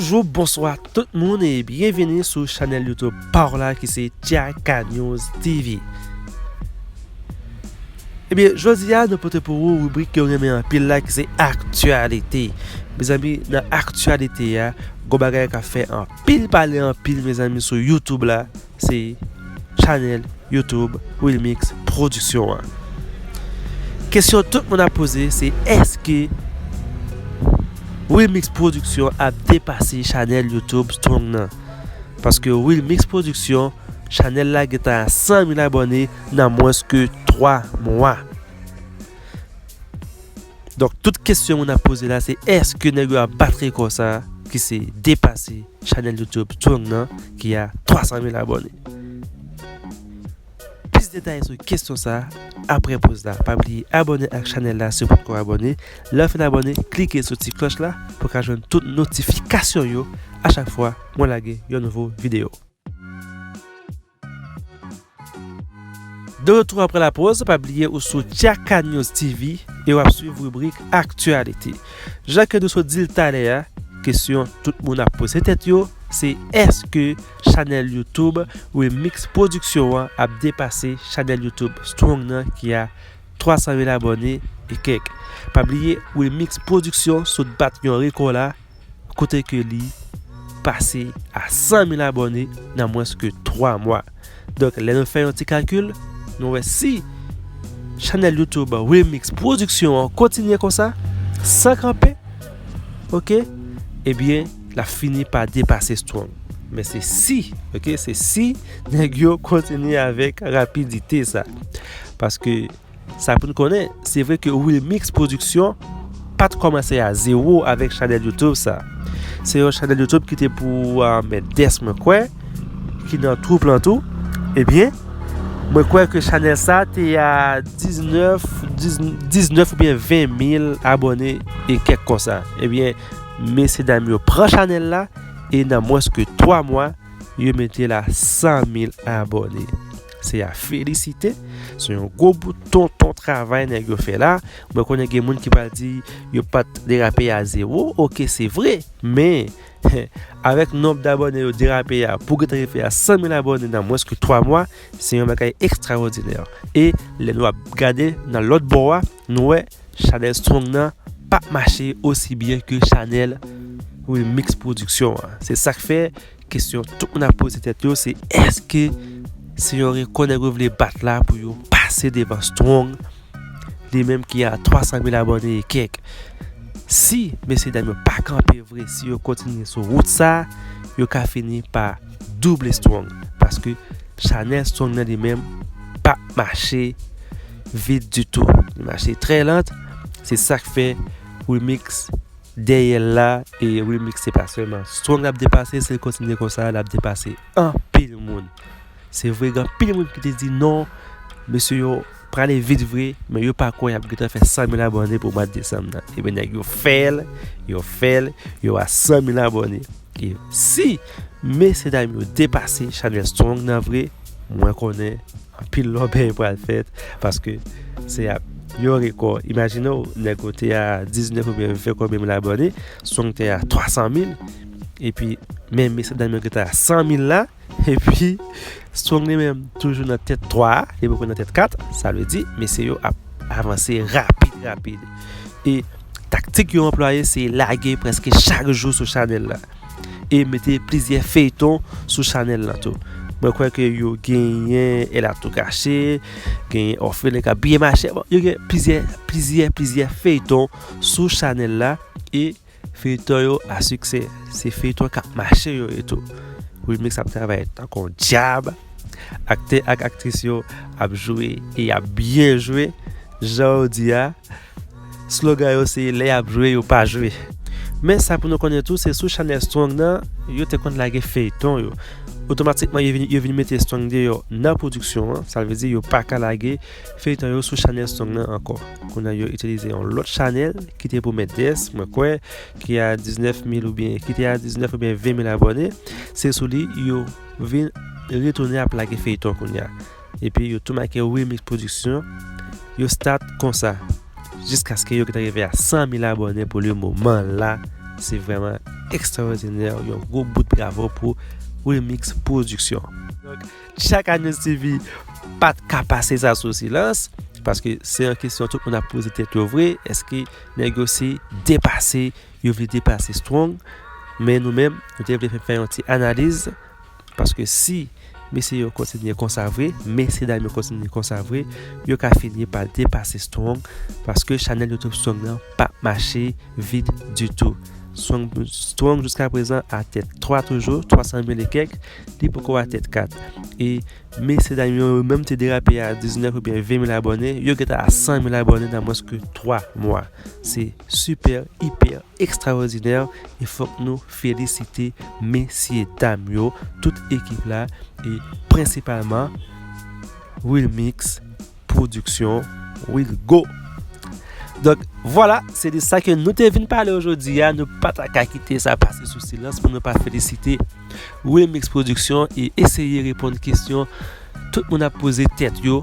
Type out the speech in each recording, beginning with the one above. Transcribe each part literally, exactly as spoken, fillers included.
Bonjou, bonswa tout moun e byenveni sou chanèl YouTube pa w la ki se Tchaka News T V. Ebyen, jodi a, nou pote pou ou ribrik ke w renmen anpil la ki se aktyalite. Mezanmi, nan aktyalite a, gon bagay k ap fè anpil pale anpil, mezanmi, sou YouTube la, se chanèl YouTube Wilmix Production an. Kesyon tout moun ap poze, se èske Wilmix Production ap depase chanèl YouTube Strong nan? Paske Wilmix Production, chanèl la gentan a san mil abòne nan mwens ke twa mwa. Donk, tout kesyon moun ap poze la, se èske nèg yo ap bat rekò sa, ki se depase chanèl YouTube Strong nan, ki a twa san mil abòne? Plis detay sou kesyon sa, apre poz la. Pa bliye abòne ak chanèl la si w potko abòne. Lè w fin abòne, klike sou ti klòch la pou w ka jwenn tout notifikasyon yo a chak fwa mwen lage yon nouvo videyo. De retour apre lapoz, pa bliye ou sou Tchaka News T V e w ap swiv ribrik aktyalite. Jan ke nou sot di l talè a, kesyon tout moun ap poze tèt yo, se èske chanèl YouTube Wilmix Production an ap depase chanèl YouTube Strong nan ki a twa san mil abòne e kèk. Pa bliye, Wilmix Production sot bat yon rekò la, kote ke li pase a san mil abòne nan mwens ke twa mwa. Donk, lè nou fè yon ti kalkil, nou wè si chanèl YouTube Wilmix Production an kontinye konsa, san kanpe, oke, ebyen, l ap fini pa depase Strong. Men se si, oke, se si nèg yo kontinye avèk rapidite sa. Paske sa pou n konnen, se vre ke Wilmix Production pa t kòmanse a zewo avèk chanèl YouTube sa. Se yon chanèl YouTube ki te pou, ah, Mèt Des, mwen kwè, ki nan twoup lan tou. Ebyen, mwen kwè ke chanèl sa te a diznèf, diz, diznèf oubyen ven mil abòne e kèk konsa. Ebyen, mesye dam yo pran chanèl la e nan mwens ke twa mwa, yo mete l a san mil abòne. Se a felisite. Se yon gwo bout tonton travay nèg yo fè la. Mwen konnen gen moun ki pral di yo pa t derape a zewo. Oke, se vre. Men, avèk nonb dabòne yo derape a, pou gentan rive a san mil abòne nan mwens ke twa mwa, se yon bagay ekstraòdinè. E lè nou ap gade nan lòt bò a, nou wè chanèl Strong nan p ap mache osi byen ke chanèl Wilmix Production an. Se sa k fè kesyon tout moun ap poze tèt yo, se èske se yon rekò nèg yo vle bat la pou yo pase devan Strong, li menm ki a twa san mil abòne e kèk? Si mesye dam yo pa kanpe vre, si yo kontinye sou wout sa, yo ka fini pa double Strong. Paske chanèl Strong nan li menm p ap mache vit ditou. Li mache trè lant. Se sa k fè Wilmix dèyè l la, e Wilmix se pa sèlman Strong l ap depase, si l kontinye konsa, l ap depase anpil moun. Se vre, gen anpil moun ki te di non, mesye yo prale vit vre, men yo pa kwè y ap gentan fè san mil abòne pou mwa desanm nan. Ebyen, nèg yo fè l, yo fè l, yo a san mil abòne. E si mesye dam yo depase chanèl Strong nan vre, mwen konnen anpil lòbèy pral fèt, paske se ap yon rekò. Imajine w, nèg ou te a diznèf oubyen ven konbyen mil abòne, Strong te a twa san mil, epi men mesye dam yo gentan a san mil la, epi Strong li menm toujou nan tèt twa a, li poko nan tèt kat, sa vle di mesye yo ap avanse rapid, rapid. E taktik yo anplwaye se lage prèske chak jou sou chanèl la. E mete plizyè feyton sou chanèl la tou. Mwen kwè ke yo genyen El a tou kache, genyen Òfelen k ap byen mache. Bon, yo gen plizyè, plizyè, plizyè feyton sou chanèl la. E feyton yo a siksè. Se feyton k ap mache yo ye tou. Wilmix ap travay tankou yon dyab. Aktè ak aktris yo ap jwe e y ap byen jwe. Jan w di a, slogan yo se lè y ap jwe, yo pa jwe. Men sa pou nou konnen tou, se sou chanèl Strong nan, yo te konn lage feyton yo. Otomatikman, yo vin, yo vin mete Strong deyò nan pwodiksyon an. Sa vle di yo pa ka lage feyton yo sou chanèl Strong nan ankò. Kounye a, yo itilize yon lòt chanèl ki te pou Mèt Des, mwen kwè, ki a diznèf mil oubyen, ki te a diznèf oubyen ven mil abòne. Se sou li yo vin retounen ap lage feyton kounye a. Epi yo tou make Wilmix Production. Yo start konsa. Jiskaske yo gentan rive a san mil abòne pou le moman la. Se vrèman ekstraòdinè, yon gwo bout bravo pou Wilmix Production. Donk, Tchaka News T V pa t ka pase sa sou silans, paske se yon kesyon tout moun ap poze tèt yo vre, èske nèg yo se depase, yo vle depase Strong? Men nou menm, nou te vle fè, fè yon ti analiz, paske si mesye yo kontinye konsa vre, mesye dam yo kontinye konsa vre, yo ka fini pa depase Strong, paske chanèl YouTube Strong nan pa mache vit ditou. Strong, Strong jiska prezan atè twa toujou, twa san mil e kèk, li poko atè kat. E mesye dam yo menm te derape a diznèf oubyen ven mil abòne, yo gentan a san mil abòne nan mwens ke twa mwa. Se sipè, ipè, ekstraòdinè, e fòk nou felisite mesye dam yo, tout ekip la, e prensipalman Wilmix Production, Wilgo. Donk, vwala, se de sa ke nou te vin pale ojodi a. Nou pa ta ka kite sa pase sou silans pou nou pa felisite Wilmix Production e eseye reponn kesyon tout moun ap poze tèt yo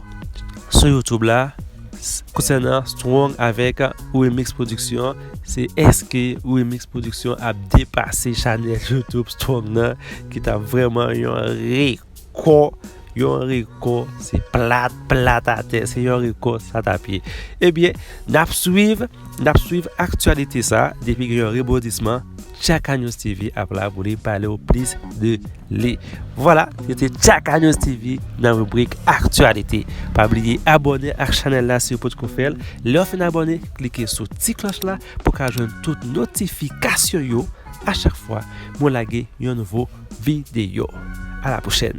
sou YouTube la, s-, konsènan Strong avèk Wilmix Production. Se èske Wilmix Production ap depase chanèl YouTube Strong nan, ki ta vrèman yon rekò, yon rekò, se plat, plat atè, se yon rekò sa t ap ye. Ebyen, n ap swiv, n ap swiv aktyalite sa, depi gen yon rebondisman, Tchaka News T V ap la pou li pale w plis de li. Vwala, se te Tchaka News T V nan ribrik aktyalite. Pa bliye abòne ak chanèl la si w potko fè l. Lè w fin abòne, klike sou ti klòch la pou w ka jwenn tout notifikasyon yo a chak fwa mwen lage yon nouvo videyo. A la pwochèn.